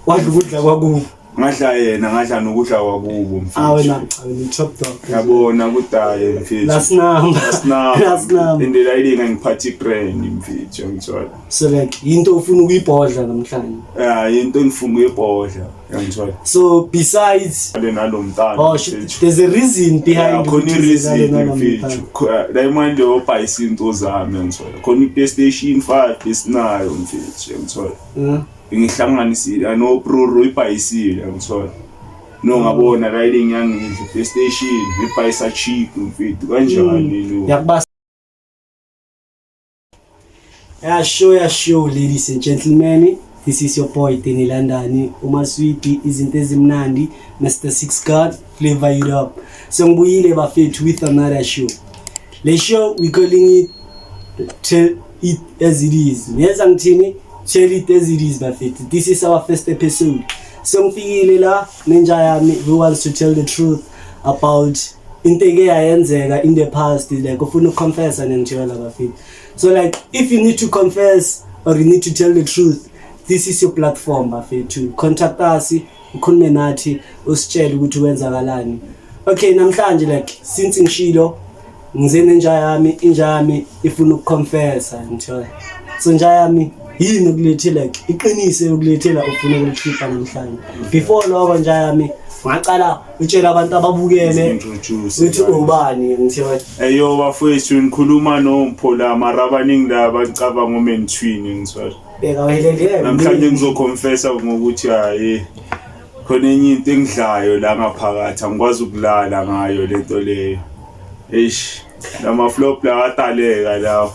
Wadla ukudla kwakubo. Ngadla yena, ngadla nokudla kwakubo. Ah, mfethu. wena, wena top dog. Yabona kudaye, mfethu. Last number. Last number. Last number. And la ngiphatha ibrand, mfethu, ngithola. So like into ofuna ukuyibhodla namhlanje? Yeah, into engifuna ukuyibhodla, ngithola. So besides le nalo mntana. Oh shit, there's a reason behind. Khona i-reason, mfethu. La imali leyo bhayisa into zami, ngithola. Khona i-PlayStation 5 esinayo, mfethu, ngithola. Ngihlanganisile ano Pro ibhayisile, ngithola. No, ngabona la ile ngiyangidla PlayStation ibhayisa cheap, mfethu, kanjani lo? Yakubasa. Yeah, sure, yeah, sure, ladies and gentlemen. This is your boy Deni Landani, uMaswiti, izinto ezimnandi, Mr. Six God, flavor it up. So ngibuyile, bafethu, with another show. Le show we calling it Tell It As It Is. Niyeza ngithini? Tell It As It Is, bafethu. This is our first episode. So ngifikile la nenja yami who wants to tell the truth about into eke yayenzeka in the past, like ufuna ukuconfessa nengitshela, bafethu. So like if you need to confess or you need to tell the truth, this is your platform, bafethu. Contact us, ukhulume nathi, usitshele ukuthi kwenzakalani. Okay, namhlanje, like since ngishilo, ngize nenja yami, inja yami ifuna ukuconfessa, ngithola. So nja yami, yini ukulethe, like iqinise ukulethela ufuna ukulikhipha namhlanje? Before lokho, nja yami, ngacala utshela abantu ababukele Introduce ukuthi ubani, ngithiwa. Eyo bafowethu, nikhuluma noMpho la, mara abaningi la bacabanga uMan Twin, ngithola. Bheka welele. Namhlanje ngizoconfessa ngokuthi hayi, khona enye into engidlayo la ngaphakathi, angikwazi ukulala ngayo lento leyo. Eish, lama flop la ataleka lawo.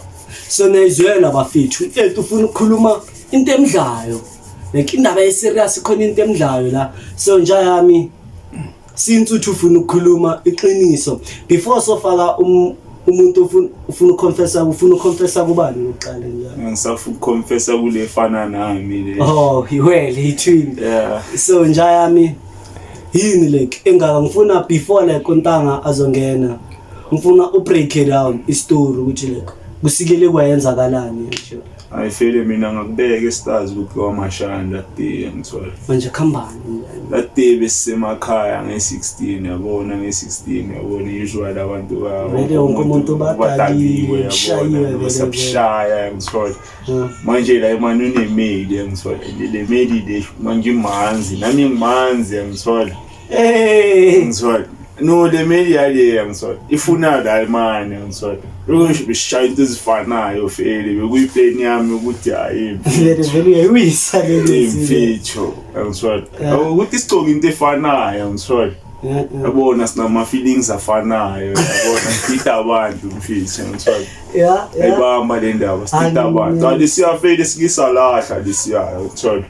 So niyayizwela, bafethu, mfethu ufuna ukukhuluma into emdlayo, like indaba eserious, khona into emdlayo la. So nja yami, since uthi ufuna ukukhuluma iqiniso, before sofaka umuntu ufuna ukuconfessa, ufuna ukuconfessa kubani ngokuqala njalo? Ngisafuna ukuconfessa kule fana nami le. Oh, well, he twin. Yeah. So nja yami, yini like engaka ngifuna before like untanga azongena, ngifuna ubreak it down istory ukuthi like kusikele kwayenzakalani nje. Ayifele mina ngakubeka estars ukuthi kwamashanda that day, ngithola. Manje khambani? That day besisemakhaya nge-16, yabona, nge-16, yabona, usual abantu Vele wonke umuntu badaliwe, kushayiwe vele. Vele sabushaya, ngithola. Manje la imani unemeli, ngithola, le meli le manje imanzi, nami ngimanzi, ngithola. Hey. Ngithola, no, le meli yale, ngithola, ifuna la imani, ngithola. Usho beshaya into ezifanayo fele, bekuyiplane yami ukuthi hayi. Vele vele uyayiwisa le. Imfitsho, ngithola, ukuthi sigcoke into efanayo, ngithola. Yabona, sinama feelings afanayo, yabona, sitita abantu, mfitho, ngithola. Ayibamba le ndaba, sitita abantu alisiya fele, sikisalahla lesiya, ngithola.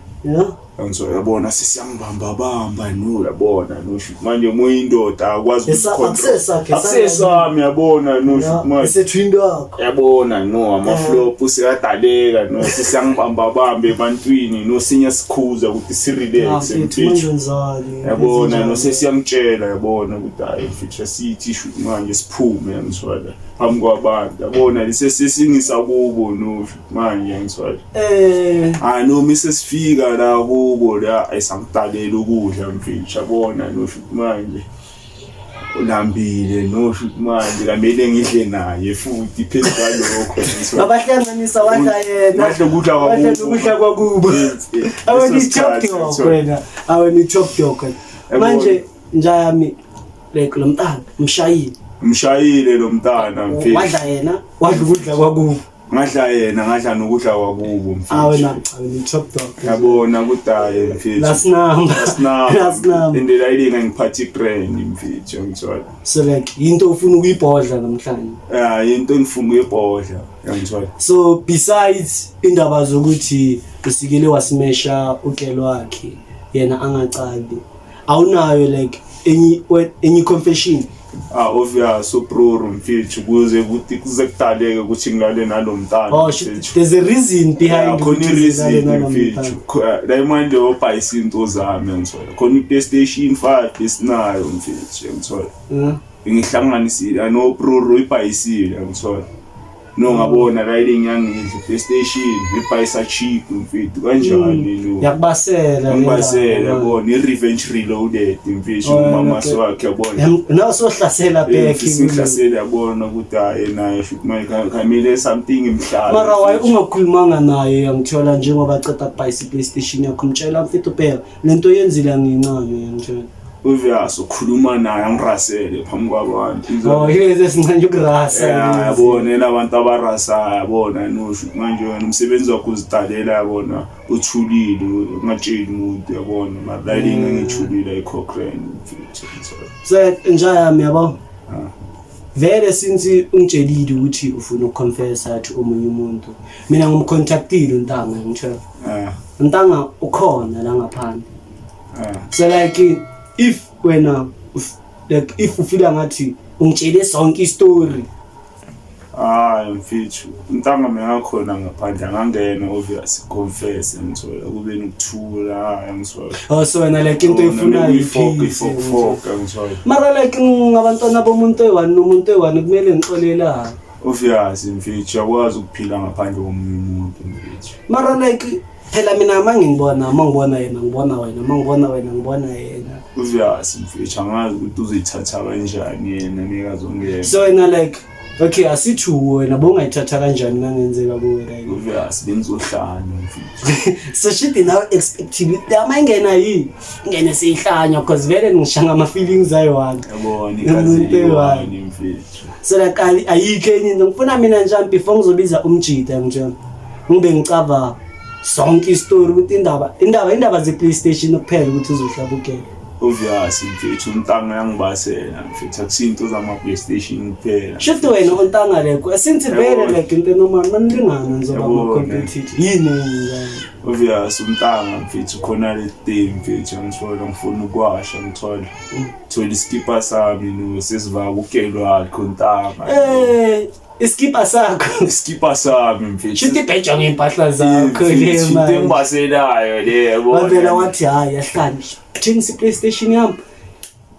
Ngithola, yabona, sesiyangibamba bamba, no, yabona, no, shoot manje uma indoda akwazi Akusesakhe. Akusesami, yabona, no, shoot manje Esetwin wakho. Yabona, no, ama-flop seyadaleka, no, sesiyangibamba bamba ebantwini, no, sinye sikhuza ukuthi si-relax. Mfethu, manje mfethu. wenzani? Yabona, no, sesiyangitshela, yabona, ukuthi hayi mfethu, asithi shoot manje siphume, ngithola, phambi kwabantu, yabona, lisesesingisa kubo, no, shoot manje, ngithola. Hayi, noma sesifika la kubo la, ayisangidalela ukudla, mfethu, yabona, no, shoot manje ulambile, no, shoot manje kamele ngidle naye futhi phezu kwalokho, ngithola. Babahlanganisa, wadla yena. Wadla ukudla kwakubo. Wadla ukudla kwakubo. Yes. Awe Leso ni top sikhathi, dog ngithola. wena. Awe ni top dog wena. Yabona. Manje nja yami, like lo mntana mshayile. Mshayile lo mntana, mfethu. Wadla yena, wadla ukudla kwakubo. Ngadla yena, ngadla nokudla kwakubo, Awe mfethu. na, awe ni top dog. Yabona kudaye, mfethu. Last number. Last number. Last number. And la ile ngiphatha ibrand, mfethu, ngithola. So like into ofuna ukuyibhodla namhlanje? Yeah, into engifuna ukuyibhodla, ngithola. So besides indaba zokuthi usikele wasimesha ugelo wakhe yena angacabi, awunayo like enye confession? Ah, obvious, ubruru, mfethu, kuze kuthi kuze kudaleke ukuthi ngilale nalo mntana. Oh shit, mfethu. there's a reason behind Yeah, khona ukuthi uzilale i-reason, nalo mfethu. mntana. La imali leyo bhayisa into zami, ngithola. Khona i-PlayStation 5 esinayo, mfethu, ngithola. Ngihlanganisile ano Pro ibhayisile, ngithola. No, ngabona la ile ngiyangidla PlayStation ngibhayisa cheap mfethu kanjani lo. Yakubasela. Ngibasela yabona i-revenge reloaded mfethu Oh, umama okay. wakhe yabona. Naw sohlasela back. Singihlasela yabona ukuthi hayi naye shoot manje kamile something imhlala. Mara why ungakhulumanga naye yangithola njengoba aceda kubhayisa i-PlayStation yakho umtshela mfethu bheka lento yenzile angiyincane yangithola. Obvious ukhuluma naye angirasele phambi kwabantu. Oh, yilezi esincane ukurasa. Yeah, yabona yena abantu abarasayo yabona no shoot manje wena umsebenzi wakho uzidalela yabona uthulile ungatsheli umuntu yabona mara la ile ngangithulile ayikho-grand mfethu. So nja yami yabo. Ah. Vele since ungitshelile ukuthi ufuna ukuconfessa to omunye umuntu. Mina ngimcontactile untanga ngitshela. Ah, Ntanga ukhona la ngaphandle. ah. So like if wena like if ufila ngathi ungitshele sonke istory Hayi mfethu, intanga mina khona ngaphandle angangena obvious confess ngithola kube nokuthula hayi ngithola. Oh so wena like into oyifunayo ifok i-peace, ifok fok ngithola. Mara like ngabantwana bomuntu oyi-one nomuntu oyi-one kumele ngixolelane. Obvious mfethu uyakwazi ukuphila ngaphandle komunye umuntu mfethu. Mara like phela mina uma ngingibona uma ngibona yena ngibona wena uma ngibona wena ngibona yena. Obvious mfethu angazi ukuthi uzoyithatha kanjani yena mikazongena. So wena like okay asithi wena bongayithatha kanjani mangenzeka kuwe like. Obvious bengizohlanya mfethu. So shit now expecting ama ingena yini ingene siyihlanya because vele ngishanga ama feelings ayi-one. Yabona igazi Umuntu oyi-one. eliyi-one mfethu. So like ayikho enye into ngifuna mina nje before ngizobiza umjida nje ngibe ngicava sonke istory ukuthi indaba indaba indaba ze-PlayStation kuphela ukuthi uzohlaba ugele. Obvious mfethu untanga yangibasela mfethu akusinto zama PlayStation kuphela. Shift wena untanga lekho since vele Yabona. like into normal manilingana nizoba Yabona. ama-competitor yini enye Obvious umntanga mfethu khona le day mfethu ngithola ngifuna ukwasha ngithola thola iskipa sami no sesivaka ukelo wakhe untanga. Iskipa sakho Iskipa sami mfethu. shithi ibheja ngey'mpahla zakho le Mfethu, into manje engibaselayo le yabona. wavela wathi hhayi ahlanye thengisa i-PlayStation yami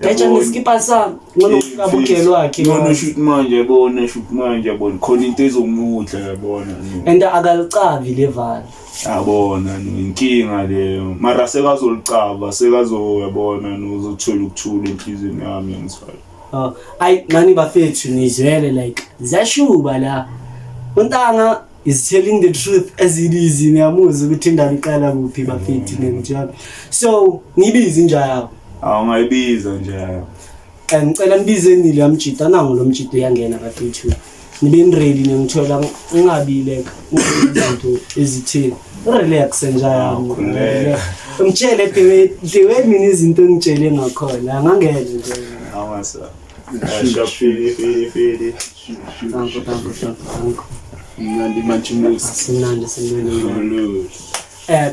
bheja Yabona. ngeskipa sami ngcono uhlaba ugelo wakhe Ngcono shoot manje yabona shoot manje yabona khona into ezomudla yabona. no. and akalicavi le valo Yabona no inkinga leyo mara sekazolicaba sekazoyabona no uzothola ukuthula enhliziyweni yami ngithola. Oh, ayi nani bafethu nizwele like ziyashuba la untanga is telling the truth as it is niyamuzwa ukuthi indaba iqala kuphi bafethu nenjalo so ngibize inja yabo Awungayibiza nje. And ngicela nibizeni le mjita nangu lo mjita uyangena bafethu nibe ready ningithola ngingabi like izinto ezithile relax nje yami Khululeka. ngitshele the way mina izinto engitshele ngakhona angangena nje. Awasa. Fili fili fili. Danko danko danko danko. Mnandi manje musi. Simnandi simnandi. Khululeka.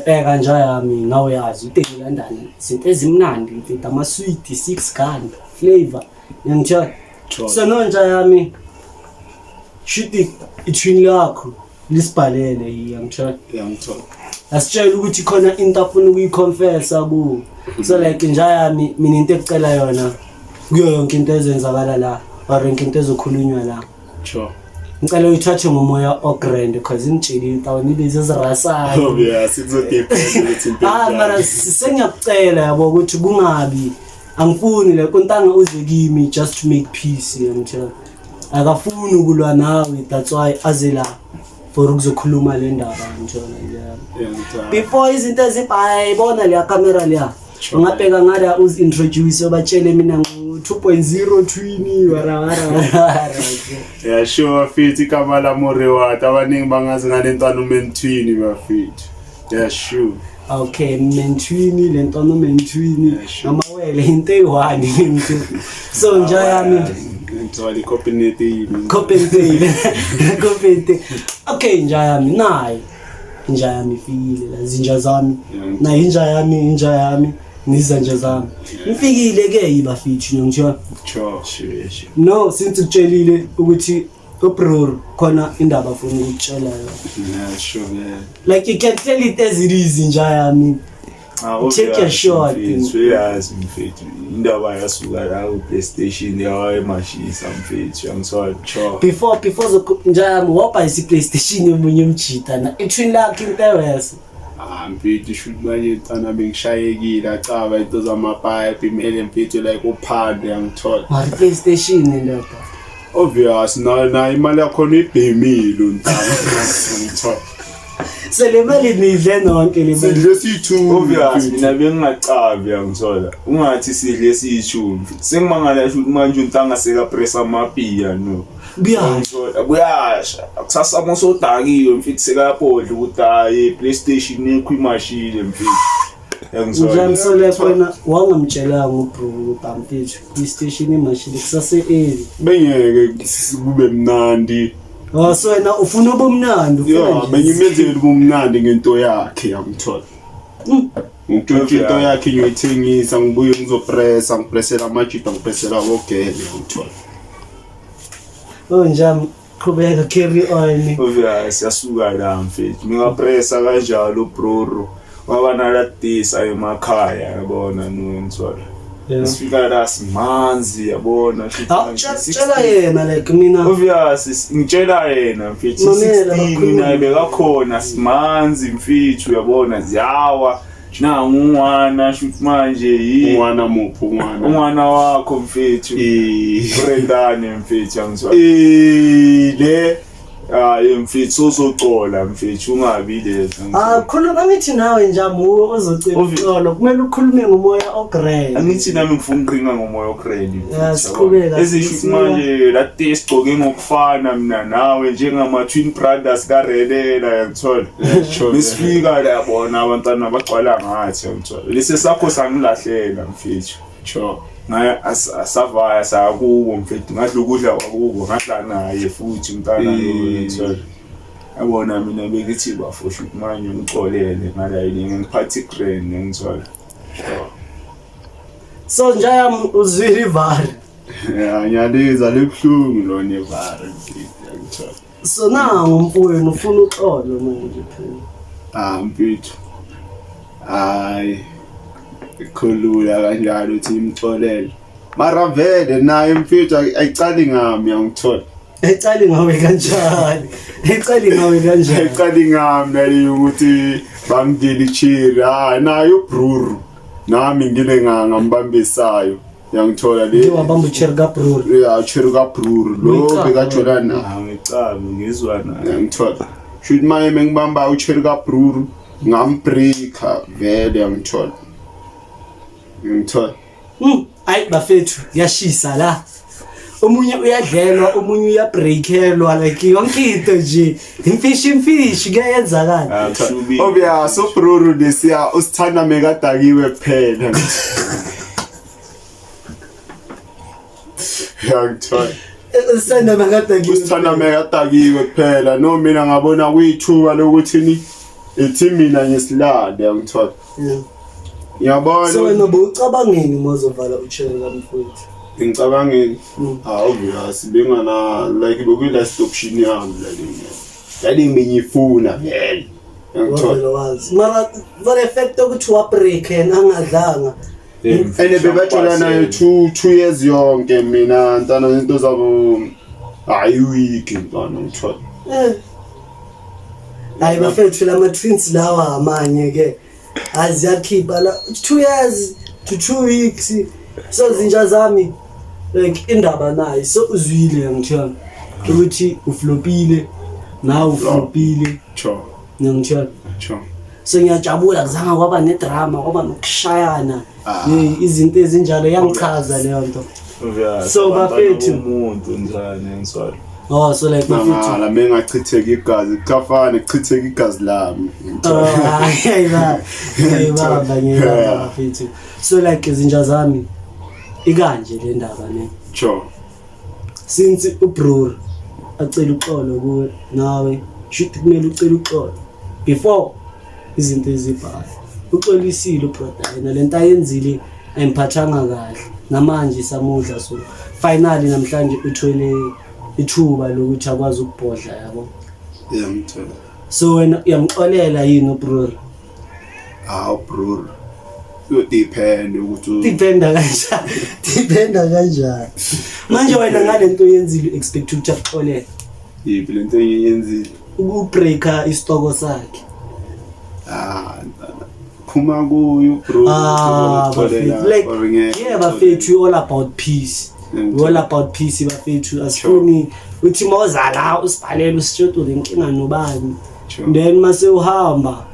Bheka nje yami nawe yazi uteki London izinto ezimnandi mfethu ama-sweet six gun flavor ngiyangitshela. So no nja yami shuthi ithwini lakho lisibhalele ngiyangitshela. Yangithola. Asitshela ukuthi khona into afuna ukuyiconfessa kuwo. So like nja yami mina into ekucela yona kuyo yonke into ezenzakala la or yonke into ezokhulunywa la. Sure. Ngicela uyithathe ngomoya ogrand because ingitshelile tawuni lezi ezirasayo. Obvious kuzodepend ukuthi into Ah mara enjani. sengiyakucela yabo ukuthi kungabi angifuni le kontanga uze kimi just to make peace ngiyangitshela. Akafuni ukulwa nawe that's why aze la for ukuzokhuluma le ndaba ngitshela nje. Yangithola. Before izinto ezibhayibona leya camera leya ungabheka ngala uzi-introduce ubatshele mina ngu-2.0 twini wara wara wara. Yeah sure bafethu igama lami uReward abaningi bangazi ngale ntwana uMentwini bafethu. Yeah sure. Okay, mentwini le ntwana umentwini Yeah, sure. amawele into eyi-one lento. So nja yami Ngithola i-coordinate Copenhagen Copenhagen okay nja yami nayi inja yami ifikile la zinja zami Yeah. nayi inja yami inja yami nizanja zami ifikile ke yibafethu ngiyangitshela. Sure. Sure. Sure. No since ukutshelile ukuthi ubror khona indaba afuna ukukutshela yona Yeah sure man. like you can tell it as it is inja yami Ah, Take your shot. Mfethu, uyazi mfethu, indaba yasuka la ku-PlayStation yawayemashisa mfethu, angithola. Sure. Before njami wabhayisa i-PlayStation yomunye umjita na ithwini lakhe into ewese. Ah mfethu, shuthi manje mntana bengishayekile, acaba into zamapipe imele mfethu, like uphande, yangithola. Mara i-PlayStation, ndoda. Obvious, na imali yakhona ibhemile untana, ngithola. So le mali nidle nonke le mali? Sidle siyi-two. Obvious, mina bengingacavi, angithola. Ungathi sidle siyishumi. Sengimangala shuthi manje untanga sekapressa amapiya no. Buyasha. Angithola, kuyasha. Kusasa mosodakiwe mfethu, sekayabhodla ukuthi hayi, PlayStation yakho imashile mfethu. Angithola. Njami, so like wena wangamtshelanga ubro ukuthi mfethu, PlayStation imashile kusase early? Bengeke kube mnandi. Oh, so wena ufuna ubumnandi, ufuna Ya, nje. bengimenzela ubumnandi ngento yakhe, yangithola. Ngitshontshe into yakhe, ngiyoyithengisa, ngibuye ngizopressa, ngipressela amajita, ngipressela abogele, yangithola. Oh njami, qhubeka, carry on. Obvious, yasuka la mfethu. Ngingapressa kanjalo bro. Waba naladisa emakhaya, yabona no, ngithola. Sifika la simanzi, yabona shuthi Hawu, manje tshela 16. yena, like mina. Obvious, ngitshela yena mfethu. Mamela, 16 bakhuluma. naye bekakhona, simanzi mfethu, uyabona ziyawa nangu ungwana shuthi manje yi Ungwana muphi ungwana? Ungwana wakho mfethu. Brendane mfethu, angizwa. Le. Hayi mfethu, uzocola mfethu, ungabi lezo. Ah, khuluma, angithi nawe njami uwe ozocela uxolo, kumele ukhulume ngomoya o-grand. Angithi nami ngifuna ukuqinga ngomoya o-grand. Ya, siqhubeka, Ezisho siya. manje la sigcoke ngokufana mina nawe njengama twin brothers kaRelela, yangithola. Sure. Nisifika la, yabona abantwana bagcwala ngathi, yangithola. Lesi sakho sangilahlela mfethu. Sure. Ngaye asavaya sakubo mfethu, ngadla ukudla kwakubo, ngadla naye futhi umntana lo, yangithola. Yabona mina bekithi bafosha ukuthi manje ngicolele ngala yini, ngiphathe grand, ngithola. So njayami, uzwile ivari? Ya, ngiyaliza, libuhlungu lona ivari mfethu, yangithola. So nangu mfowenu ufuna uxolo manje phela. Ah mfethu, hayi, ikhulula kanjalo uthi imxolele, mara vele naye mfethu ayicali ngami, yangithola. Ecali ngawe kanjani? Ecali ngawe kanjani? Ayicali ngami naleyo ukuthi bangidlela ichiri, hayi, naye ubruru nami ngile ngambambisayo, yangithola le. Nje wabamba ucherry kabruru? Ya, cherry kabruru lo. Uyicaba. Bekajola naye. Angicabi, ngizwa naye. Yangithola, shuthi manje mengibamba ucherry kabruru ngambreaker vele, yangithola, ngithola. Ayi bafethu, yashisa la. Omunye uyadlelwa, omunye uyabreakelwa, like yonke into nje imfishi imfishi kuyayenzakala. Akushubi. Obvious, ubruru lesiya usithanda mekadakiwe kuphela, yangithola. Usithanda makadakiwe? Usithanda mekadakiwe kuphela. No, mina ngabona kuyithuba lokuthi ni ithi mina ngisilale, yangithola. Ngiyabona. So wena bowucabangeni uma uzovala ucherry kamfowethu? Ngicabangeni? Ah, obvious, bengana like bekuyi-last option yami lale bengiyifuna vele, yangithola. Wavele wazi mara for the fact ukuthi wabreak yena angadlanga. And bebajola nayo 2 years yonke. Mina ntana into zabo hayi week ntwana, ngithola. Hayi bafethu, lama twins lawa amanye ke aziyakhipha la 2 years to 2 weeks. So zinja zami, like indaba nayo, so uzwile ngitshela ukuthi uflopile nawe, uflopile. Sure. Ngiyangitshela. Sure. So ngiyajabula kuzange kwaba nedrama, kwaba nokushayana. Ah. Izinto ezinjalo yangichaza leyo nto. Obvious, So, abantwana bafethu. bomuntu njani, ngithola. Oh, so like bafethu. Nangala mengachitheka igazi kafane kuchitheka igazi lami. Oh, ngiyayibamba, ngiyayibamba, ngiyayibamba bafethu. So like izinja zami, ikanje le ndaba ne. Sure. Since ubrur acela uxolo kuwe, nawe shuthi kumele ucele uxolo before izinto ezibhayo. Uxolisile ubrother yena, lento ayenzile ayimphathanga kahle, namanje samudla. So finally namhlanje uthole ithuba lokuthi akwazi ukubhodla, yabo. Yeah, ngithola. So wena uyamxolela yini ubrur? Hawu brur. Kuyodepend ukuthi Dependa kanjani? Dependa kanjani? Manje wena ngalento oyenzile expect ukuthi akuxolele. Yiphi lento engiyenzile? Ukubreaka isitoko sakhe. Ah, phuma kuyo bro. Ah, bafethu like yeah bafethu, we all about peace. We all about peace bafethu. Asifuni uthi mawuzala usibhalele usitshela inkinga nobani. Then mase uhamba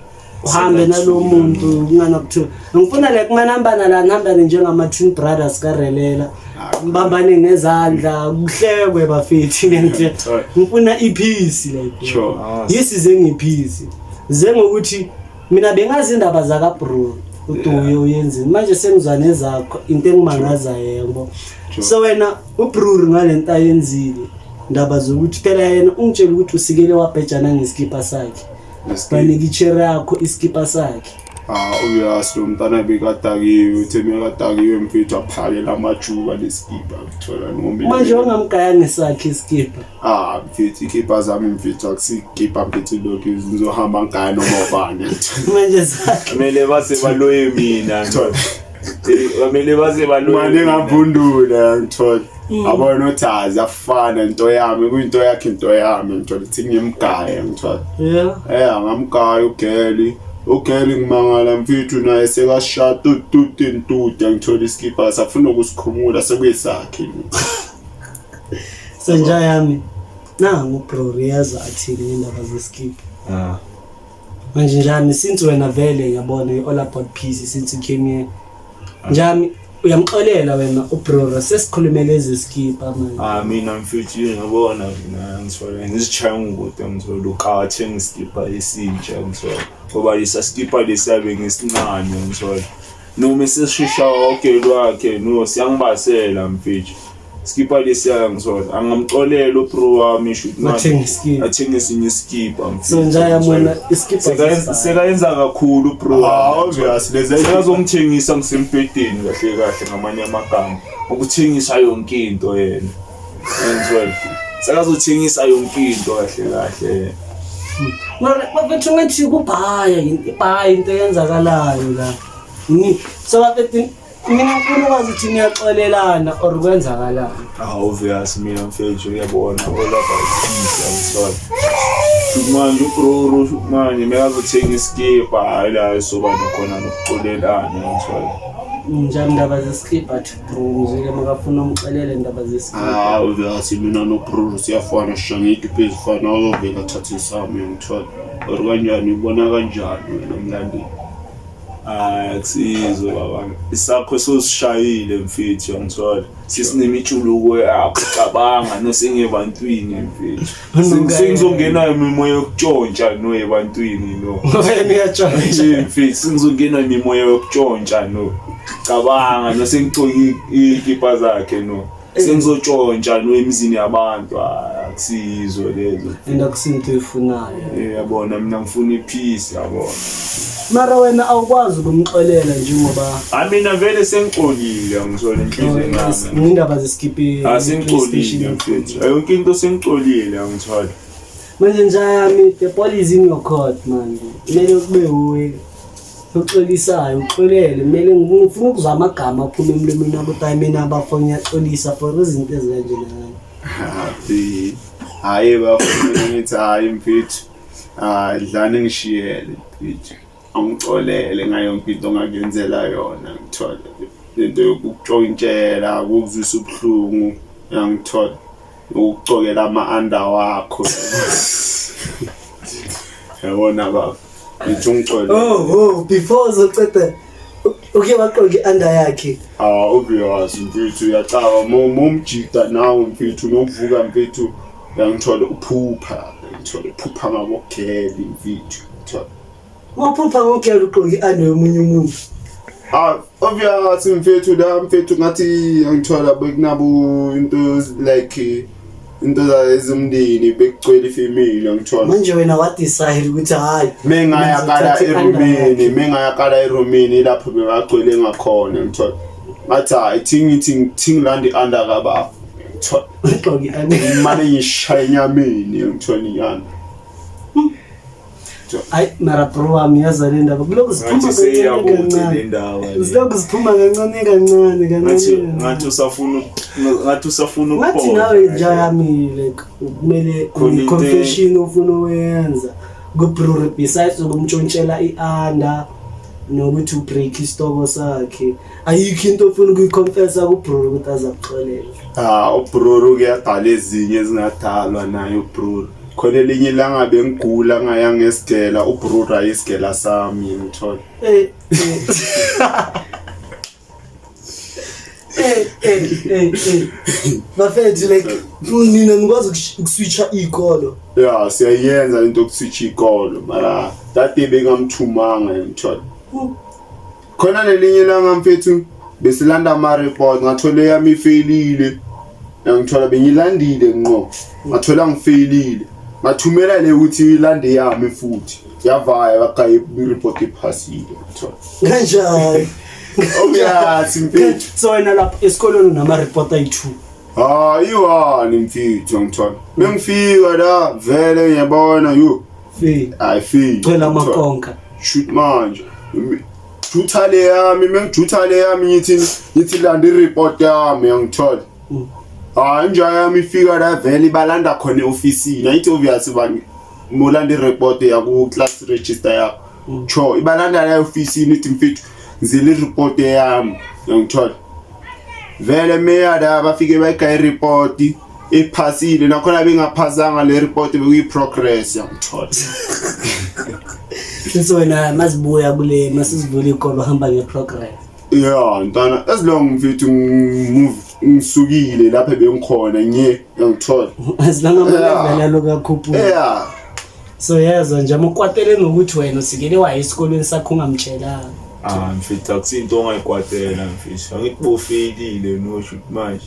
uhambe nalo muntu kunganakuthiwa ngifuna like manihambana la nihambane njengama-twin brothers karelela, nibambane ngezandla kuhlekwe bafethu. Ngifuna i-peace like yisize nge-peace zengokuthi mina bengazi indaba zakabro uduye uyenzini manje sengizwa nezakho into engimangazayo yabo. So wena ubrur ngalento ayenzile ndaba zokuthi phela yena ungitshela ukuthi usikele wabhejana ngeskipa sakhe, banika ichere yakho iskipa sakhe. Ah, obvious lo mntana bekadakiwe, uthe mekadakiwe mfethu aphakela amajuba neskipa kuthola noma Manje wangamgaya ngesakhe iskipa? Ah mfethu, ikipa zami mfethu akusikipa mfethu lokhu ngizohamba ngigaya noma ubani. Manje sakhe Kumele base baloye mina. Thola. Kumele base baloye. Manje ngavundula ngithola. Abona ukuthi hayi ziyafana into yami kuyinto yakhe into yami ngithola ukuthi ngimgaye ngithola. Yeah. Eh ngamgaya ugeli. Ugeli ngimangala mfethu naye sekashaya tututi ntuti ngithola iskipa safuna ukusikhumula sekuyisakhe. Senja yami nangu bro riyaza athini ngendaba zeskipa. Ah. Manje njani since wena vele yabona you all about peace since you came here. Njami uyamxolela wena ubro sesikhulumele ezeskipa manje. Ah mina mfethu ngiyabona mina ngithola ngizishaya ngokude ngithola ukathenga iskipa esintsha ngithola ngoba lesa skipa lesiyabe ngesincane ngithola noma esishisha wonke lwakhe no siyangibasela mfethu skipa lesiya ngithola angamxolela ubro wami shuthi Athenge iskipa. athenge esinye iskipa mfethu So njaya mona iskipa sekayenza kakhulu bro Ah obvious lezi sekazongithengisa ngisembhedeni kahle kahle ngamanye amagama ukuthengisa yonke into yena ngizwela sekazothengisa yonke into kahle kahle. Mara bafethu ngathi kubhaya ibhaya into eyenzakalayo la. Ni so bafethu mina ngifuna ukwazi ukuthi niyaxolelana or kwenzakalani. Ah obvious mina mfethu uyabona all about peace angithola manje ubro manje mekazothenga iskipa hayi la soba nokhona nokuxolelana ngithola. Njani ndaba zeskipa athi bro ngizwile makafuna umxelele ndaba zeskipa. Ah obvious mina no bro siyafana sisha ngekipa ezifana uzovela athathe isami ngithola. Or kanjani ubona kanjani wena mlandeli? Hayi akusizwe baba isakho sosishayile mfethu uyangithola sesinemitshuluko yakho cabanga nosengebantwini mfethu sengizongena imimoya yokutshontsha no ebantwini no Wena uyatshontsha. mfethu sengizongena imimoya yokutshontsha no cabanga no sengigcoke ikipa zakhe no sengizotshontsha no emizini yabantu. Hayi akusizwe lezo. And akusinto oyifunayo. Yabona mina ngifuna ipeace yabona. Mara wena awukwazi ukumxolela njengoba Hayi mina vele sengixolile ngithola enhliziyweni yami. ngendaba zeskipi. Ah sengixolile mfethu. Yonke into sengixolile angithola. Manje njayami the ball is in your court manje. Kumele kube uwe oxolisayo uxolele kumele ngifuna ukuzwa amagama aphuma emlomeni wakho ukuthi hayi mina abafo ngiyaxolisa for izinto ezikanje nakanje. Happy. Hayi bafuna ngithi hayi mfethu. Ah dlani ngishiyele mfethu. Angixolele ngayo yonke into ongakuyenzela yona ngithola. Lento yokukutshontshela, ukuzwisa ubuhlungu, uyangithola. Ukucokela ama-under wakho. Yabona baba. Ngithi ungixolele. Oh oh before uzoceda uke waqoka i-under yakhe. Ah obvious mfethu uyacaba momjida nawe mfethu nokuvuka mfethu uyangithola uphupha ngithola uphupha ngabogeli mfethu ngithola. Waphupha ngogela ugqoka i-under yomunye umuntu. Ah obvious mfethu la mfethu ngathi angithola bekunabo into like into ezimndeni bekugcwele ifamily angithola. Manje wena wa decide ukuthi hayi Mengayakala ngizothatha i-under erumini yakhe. mengayakala erumini lapho bengagcwele ngakhona ngithola. Ngathi hayi thingi thingi thingi landi under kababa ngithola. Ugqoka i-under. Mane ngishaya enyameni ngithola inyama. Hayi mara bro wami, yaza le ndaba kulokhu ziphuma Ngathi kancane seyakude le kancane. ndaba le. Zilokhu ziphuma kancane kancane Ngathi kancane. ngathi usafuna Ngathi ukubona. nawe nja yami, like kumele Khona into- confession ofuna uyenza ku-bro besides ukumtshontshela i-under nokuthi ubreak isitoko sakhe, ayikho into ofuna ukuyiconfessa ku-bro ukuthi azakuxolela? Ah, ubroro kuyadala ezinye ezingadalwa naye ubroro. Khona elinye ilanga bengigula ngaya ngesigela, ubroro ayisigela sami, ngithola. Eh. Bafethu, like nina nikwazi ukuswitcha iy'kolo? Ya, siyayenza into yokuswitcha ikolo, mara that day bengamthumanga, ngithola. Khona nelinye ilanga mfethu besilanda ama-report, ngathola eyami ifeyilile, ngithola bengilandile ngqo, ngathola ngifeyilile, ngathumela le ukuthi ilande yami futhi yavaya, bagaye i-report iphasile, ngithola. Kanjani? Obvious mfethu. So wena lapho esikolweni unama-report ayi-two? Hayi, iwani mfethu, ngithola bengifika la vele ngiyabona yo. Fail. Ayi, fail. Gcwele amakonka. Shoot manje jutha le yami, mengijutha le yami ngithi landa i-report yami, yangithola. Hayi, inja yami ifika la vele ibalanda khona e-ofisini, ayithi obvious bani molanda i-report yaku class register yakho. Cho ibalanda la e-ofisini, ithi mfethu ngizele i-report yami, yangithola. Vele meya la bafike bayigaya i-report iphasile, nakhona bengaphasanga le report bekuyi-progress, yangithola. So wena mazibuya kule masizivula iy'kolo uhamba nge-progress? Ya ntwana, as long mfethu ngimove ngisukile lapha bengikhona nye, yangithola. As long ama-level aloku akhuphuka. Yeah. So yezwa nje amukwatele ngokuthi wena usikele waye esikolweni sakho ungamtshelanga. Ah mfethu, akusinto ongayikwatela mfethu, angithi bofeyilile nosho ukuthi manje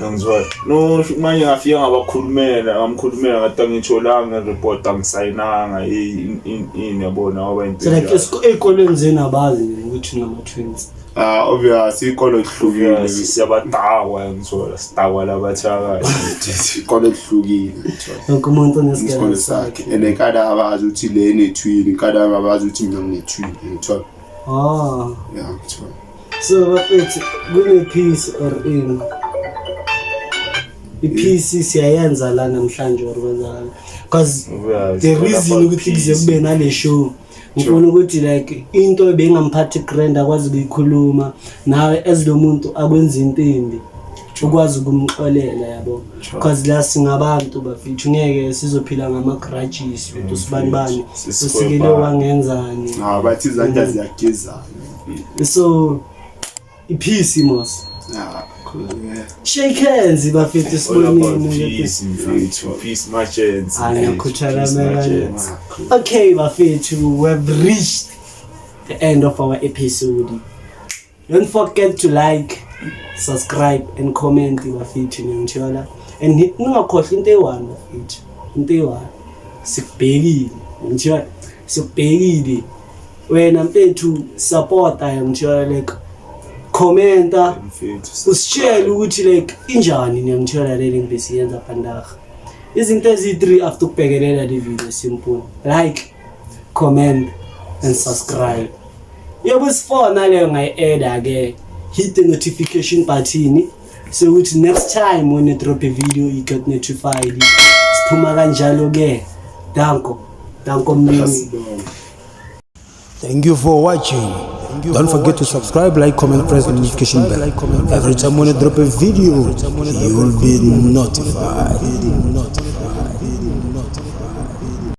angizwa no sho manje ngafika ngabakhulumela, ngamkhulumela ngathi angitholanga report, angisayinanga ini yabona waba into So like enjalo. Ey'kolweni zenu abazi nina ukuthi unama-twins? Ah, obvious ikolo lihlukile. Yes, siyabadakwa, ngithola sidakwa labathakathi. Ikolo lihlukile, ngithola. Wonke umuntu isikole onesigaba sakhe sakhe. And kada abazi ukuthi le ne-twin, kada abazi ukuthi mina ngine-twin, ngithola. Oh. Ya, ngithola. So bafethu, kune-peace or in i-peace siyayenza la namhlanje or kwenzakala? Because the reason ukuthi kuze kube nale show, ngifuna ukuthi like into ebengamphathi grand akwazi ukuyikhuluma nawe as lo muntu akwenza into embi ukwazi ukumxolela, yabo, because la singabantu bafethu, ngeke sizophila ngama-grudges ukuthi usibani bani usikele wangenzani. Ah, bathi izandla ziyagezana. So i-peace mos. Ah, cool, yeah. Shake hands bafethu, All about sibonini ukuthi peace mfethu, peace my gents. Ah, ngiyakhuthala Peace, my mekane. gents. Ah, cool. Okay bafethu, we've reached the end of our episode. Don't forget to like, subscribe and comment bafethu, ngiyangithola, and ningakhohlwa into eyi-one bafethu, into eyi-one, sikubhekile, ngithiwa sikubhekile wena mfethu, supporta, ngithiwa like commenta, Mfethu, usitshele ukuthi like injani, niyangithola le link besiyenza vandag. Izinto eziyi-three after ukubhekelela le video, simple: like, comment and subscribe. Yebo, sifona leyo ngayi-eda ke, hit the notification button so ukuthi next time when you drop a video you get notified. Siphuma kanjalo ke. Danko, danko mnini. Asibonge. Thank you for watching. Don't forget to subscribe, like, comment, press the notification bell. Every time when I drop a video, you will be notified.